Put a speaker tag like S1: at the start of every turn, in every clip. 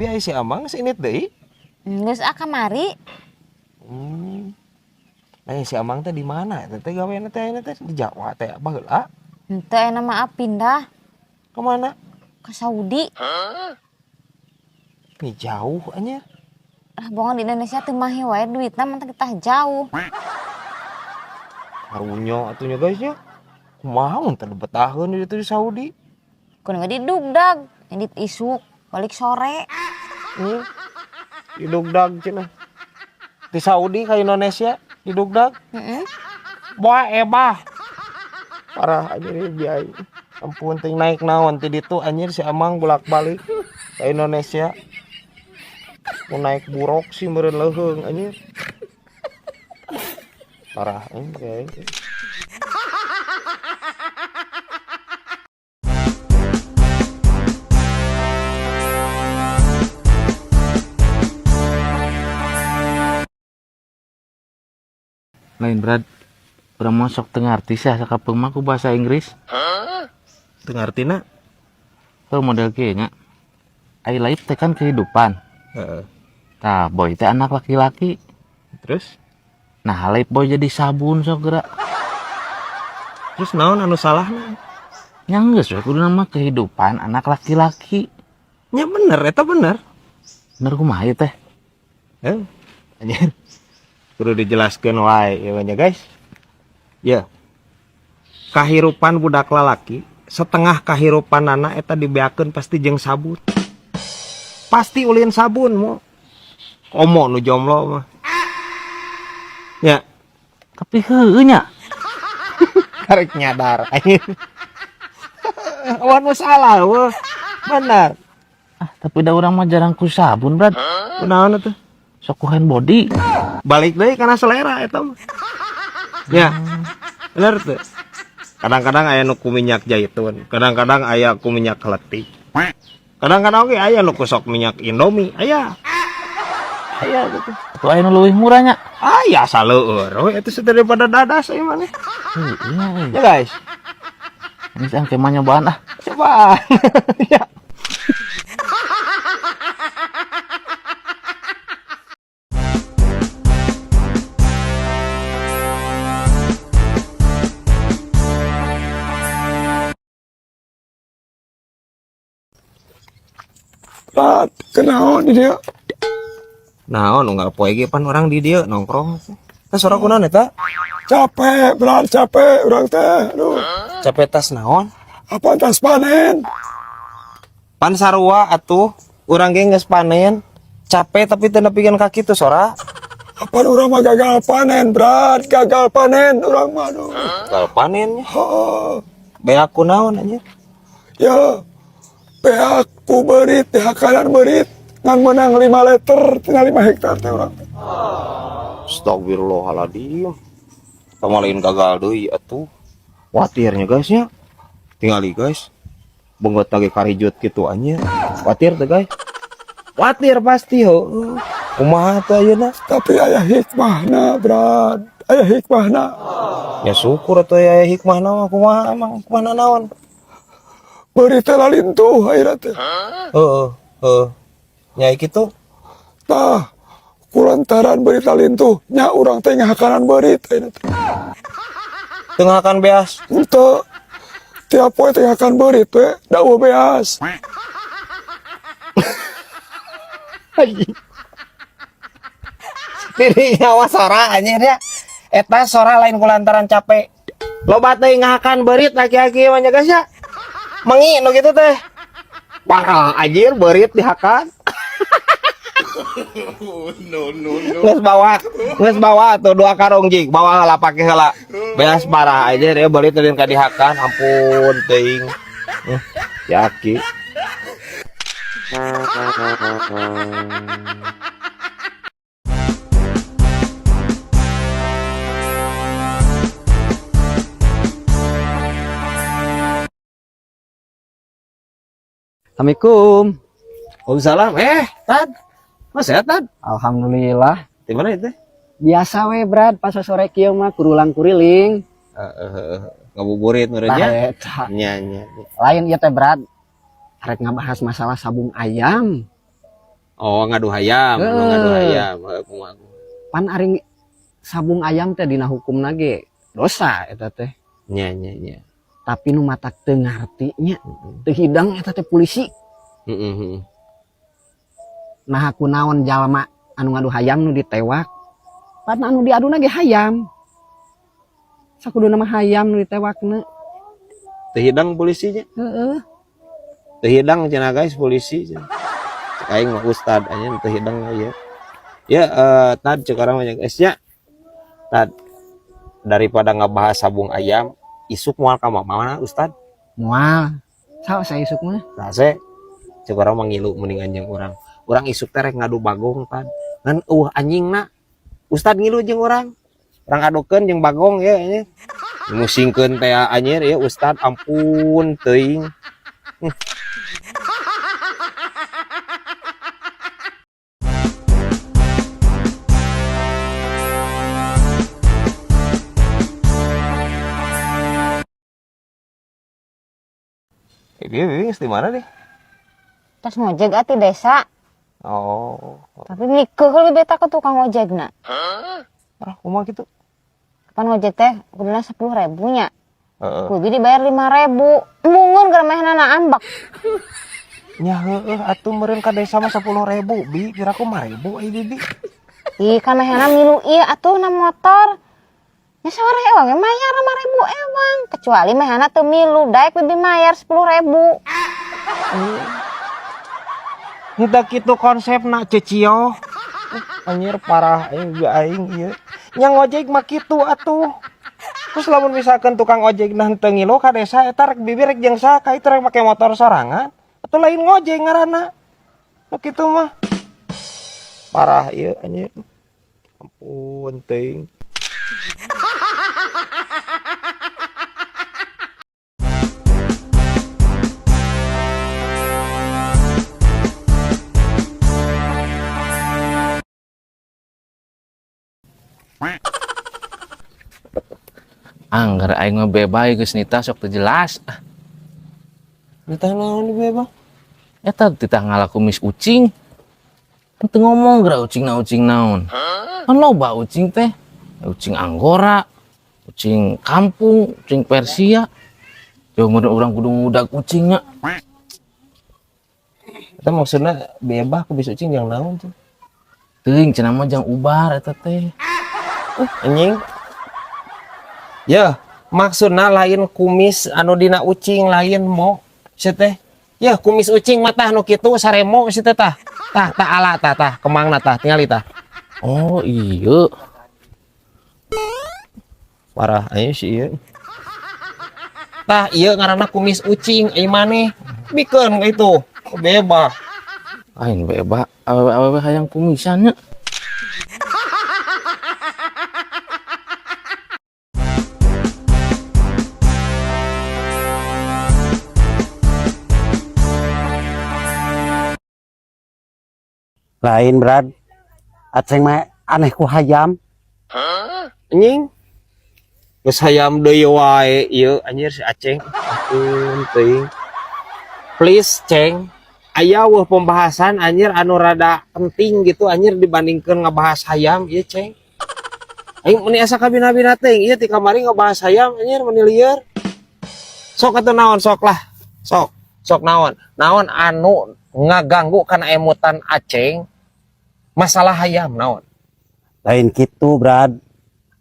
S1: Tapi aya si Amang geus indit deui.
S2: Geus ah kamari.
S1: Nah, si Amang teh di mana eta teh gawena teh ayeuna teh di Jawa teh baheula?
S2: Henteu, ayeuna mah pindah.
S1: Ke mana?
S2: Ke Saudi.
S1: Ini jauh anjir.
S2: Ah, bohong di Indonesia teu mahi wae duitna mah kita jauh.
S1: Karunya atuh nya guys nya. Kumaha mun teh betaheun di ditu di Saudi?
S2: Kudu di dugdag, indit isuk, balik sore.
S1: Di dugdag cenah. Di Saudi ka Indonesia di dugdag.
S2: Heeh.
S1: Wah ebah. Parah anjir biaya. Ampun ting naik naon ti ditu anjir si Amang bolak-balik ke Indonesia. Mau naik buruk sih meureun leuheung anjir. Parah anjir.
S3: Lain berat, urang mah sok teu ngarti sih sakapeung mah ku bahasa Inggris.
S1: Teu ngartina?
S3: Heuh model kieu nya. Ai life teh kan kehidupan.
S1: Heeh.
S3: Tah boy teh anak laki-laki.
S1: Terus?
S3: Nah life boy jadi sabun sok geura.
S1: Terus naon anu salahna?
S3: Nya geus we kudu nama kehidupan anak laki-laki.
S1: Nya bener eta bener.
S3: Bener kumaha ieu teh?
S1: Heuh. Anjir. Kudu dijelaskeun wae ieu nya guys. Ya. Kahirupan budak lalaki, setengah kahirupanana eta dibeakeun pasti jeung sabun. Pasti ulin sabun mo. Komo nu jomblo mah. Ya.
S3: Tapi heueuh nya.
S1: Karek nyadar anjir. Awan nu salah weuh. Bener.
S3: Ah, tapi da urang mah jarang ku sabun, Brad.
S1: Kunaon atuh?
S3: Sok ku hand body.
S1: Balik deui kana selera eta mah. Ya. Bener teu? Kadang-kadang aya nu ku minyak zaitun, kadang-kadang aya ku minyak kletik. Kadang-kadang oge aya nu ku sok minyak Indomie, aya. Aya gitu.
S3: Atuh aya nu leuwih murah nya.
S1: Aya saleueur we eta daripada dadas ieu mah.
S3: Heueuh nya euy.
S1: Ya guys.
S3: Geus engke mah nyobaan ah.
S1: Cobaan. Ya.
S4: Tat, kenaon di dia?
S1: Naon unggal poe ge pan urang di dieu nongkrong. Teh sora kunaon eta?
S4: Capek, berat capek urang teh. Aduh.
S1: Capek tas naon?
S4: Apa tas panen?
S1: Pan sarua atuh, urang ge geus panen. Capek tapi teu nepikeun ka kitu sora.
S4: Apa urang mah gagal panen, berat, gagal panen urang mah aduh.
S1: Gagal panen nya.
S4: Heeh.
S1: Beak kunaon anjir?
S4: Ya. Beak ku beurit, dihakanan beurit, ngan menang 5 liter tina 5 hektar teh urang.
S1: Astagfirullahaladzim. Kamu lain gagal deui atuh. Watirnya guys nya. Tingali guys. Benggot lagi karijut gitu anjir. Watir teh guys. Watir pasti heuh. Kumaha teh ayeuna?
S4: Tapi aya hikmahna, Brad. Aya hikmahna.
S1: Ya syukur atuh aya hikmahna mah kumaha emang kumaha naon?
S4: Beurit teh lalintuh ayeuna teh.
S1: Heeh, heeh. Nya kitu.
S4: Tah, kulantaran beurit lalintuh nya urang teh ngahakanan beurit ayeuna teh.
S1: Teu ngahakan beas.
S4: Henteu. Tiap poe teh ngahakan beurit we, da eueuh beas.
S1: Diri nyawa sora anjir ya. Eta sora lain kulantaran capek. Loba teh ngahakan beurit laki-laki mah nya guys ya. Mengi nu kitu teh. Parah anjir beurit dihakan.
S5: No, no, no.
S1: Geus bawa tuh 2 karung jig, bawa heula pake heula. Beas parah anjir ya beurit teh ka dihakan, ampun teuing. Yaki.
S6: Assalamualaikum.
S1: Waalaikumsalam. Tad. Mas sehat, Tad?
S6: Alhamdulillah.
S1: Di mana itu?
S6: Biasa we, Brad, pas sore kieu mah kurulang kuriling.
S1: Ngabuburit meureun nya.
S6: Tah, eta.
S1: Nya, nya.
S6: Lain ieu teh, Brad. Arek ngabahas masalah sabung ayam.
S1: Oh, ngadu hayam, anu ngadu hayam. Heuh, kumaha?
S6: Pan ari sabung ayam teh dina hukumna ge dosa eta teh.
S1: Nya nya nya.
S6: Tapi nu matak teu ngarti nya, teu hidang eta teh polisi.
S1: Heeh heeh.
S6: Nah, kunaon jalma anu ngadu hayam nu ditewak? Pan anu diaduna ge hayam. Sakuduna mah hayam nu ditewakna.
S1: Teu hidang polisinya.
S6: Heeh.
S1: Teu hidang cenah guys polisi cenah. Cek aing mah ustad anjing teu hidang ieu. Ya tad cek urang mah guys nya. Tad daripada ngebahas sabung ayam, isuk moal ka mana ustad?
S6: Moal. Saha saya isuk mah?
S1: Nah, se cek urang mah ngilu mendingan jeung urang. Urang isuk teh rek ngadu bagong tad. Ngan eueuh anjingna. Ustad ngilu jeung urang. Urang adukeun jeung bagong ya ini. Musingkeun teh anjir ya ustad ampun teuing. Dia geus di mana deh?
S2: Terus ngojek ati desa.
S1: Oh.
S2: Tapi nikeuh lebih beta ke tukang ojekna.
S1: Ah, kumaha kitu?
S2: Kapan ngojek teh kuduna 10.000 nya.
S1: Heeh.
S2: Kudu dibayar 5.000. Embungun keur mehnana ambek.
S1: Nya heueuh atuh meureun ka desa mah 10.000, bi piraku mah ribu ai bibi.
S2: Ih, ka mehna milu ieu atuh na motor. Nya sawareh ewang ge mayar 5.000 ewang, kecuali mehna teu milu daek bibi mayar 10.000.
S1: Henteu kitu konsepna Cecio. Anjir parah aing juga aing ieu. Nya ngojek mah kitu atuh. Terus lamun misalkan tukang ojek nah henteu ngilu ka desa eta rek bibi rek jeung saha ka itu rek make motor sorangan atuh lain ngojek ngaranna. Nu kitu mah. Parah ieu anjir. Ampun teuing.
S3: Angger aing mah bebay geus nitah sok teu jelas.
S1: Nitah naon bebay?
S3: Eta titah ngalakumis ucing. Teu ngomong geura ucing na ucing naon. Kan loba ucing teh. Ucing Anggora, ucing kampung, ucing Persia. Jauh mun urang kudu ngudag ucingnya.
S1: Eta maksudna bebah kumis ucing jang naon tuh?
S3: Teuing cenah mah jang ubar eta teh.
S1: Anjing. Ya, maksudna lain kumis anu dina ucing lain mo si teh. Ya, kumis ucing mah tah nu kitu saremo si teh tah. Tah tah ala tah tah kemangna tah tingali tah.
S3: Oh iya.
S1: Parah aing si ieu. Tah ieu ngaranna kumis ucing ai maneh bikeun itu. Bebah.
S3: Aing bebah awewe-awewe hayang kumisannya.
S5: Lain Brad, aceng mah aneh ku hayam.
S1: Anjing. Geus hayam deui wae ieu anjir si Aceng. Ampun teuing. Please Ceng, aya weuh pembahasan anjir anu rada penting gitu anjir dibandingkeun ngebahas hayam ieu Ceng. Aing meuni asa kabina-bina teuing ieu ti kamari ngebahas hayam anjir meuni lieur. Sok atuh naon sok lah. Sok, sok naon. Naon anu ngaganggu kana emutan Aceng masalah hayam naon?
S5: Lain kitu Brad.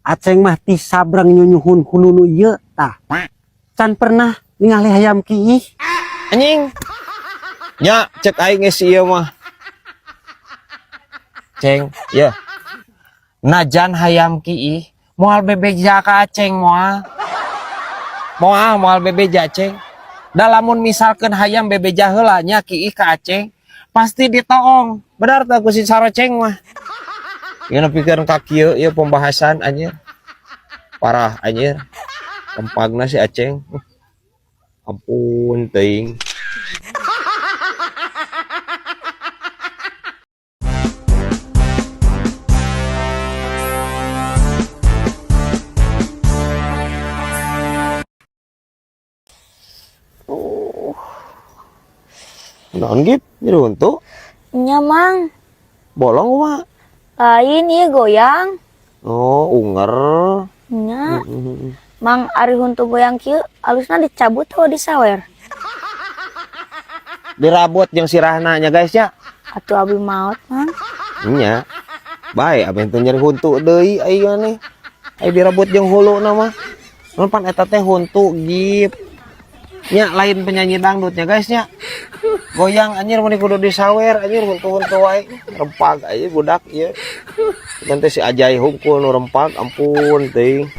S5: Aceng mah ti sabrang nyunyuhun hululu ieu tah. Can pernah ningali hayam kiih.
S1: Anjing. Nya cek aing geus ieu mah. Ceng, ya. Najan hayam kiih moal bebeja ka Aceng moal. Moal moal bebeja Ceng. Da lamun misalkeun hayam bebeja heula nya kiih ka Aceng, pasti ditoong. Benar tah ku si saroceng mah. Ieu nepikeun ka kieu ieu pembahasan anjir. Parah anjir. Tempagna si Aceng. Ampun teuing. Naon gip? Jadi untuk?
S7: Nya, Mang.
S1: Bolong kumaha?
S7: Lain ieu goyang.
S1: Oh, unger.
S7: Nya. Mang, ari huntu goyang kieu alusna dicabut atau disawer?
S1: Dirabot jeung sirahna nya, guys, ya.
S7: Atuh abi maot, Mang.
S1: Nya. Bae abeh teh nyeri huntu deui ai maneh. Ai dirabot jeung huluna mah. Mun pan eta teh huntu gip. Nya lain penyanyi dangdutnya, guys, nya. Goyang anjir, mun kudu disawer anjir, huntu-huntu wae. Rempag aja budak ieu. Dan teh si Ajai hungkul nu rempag, ampun teuing.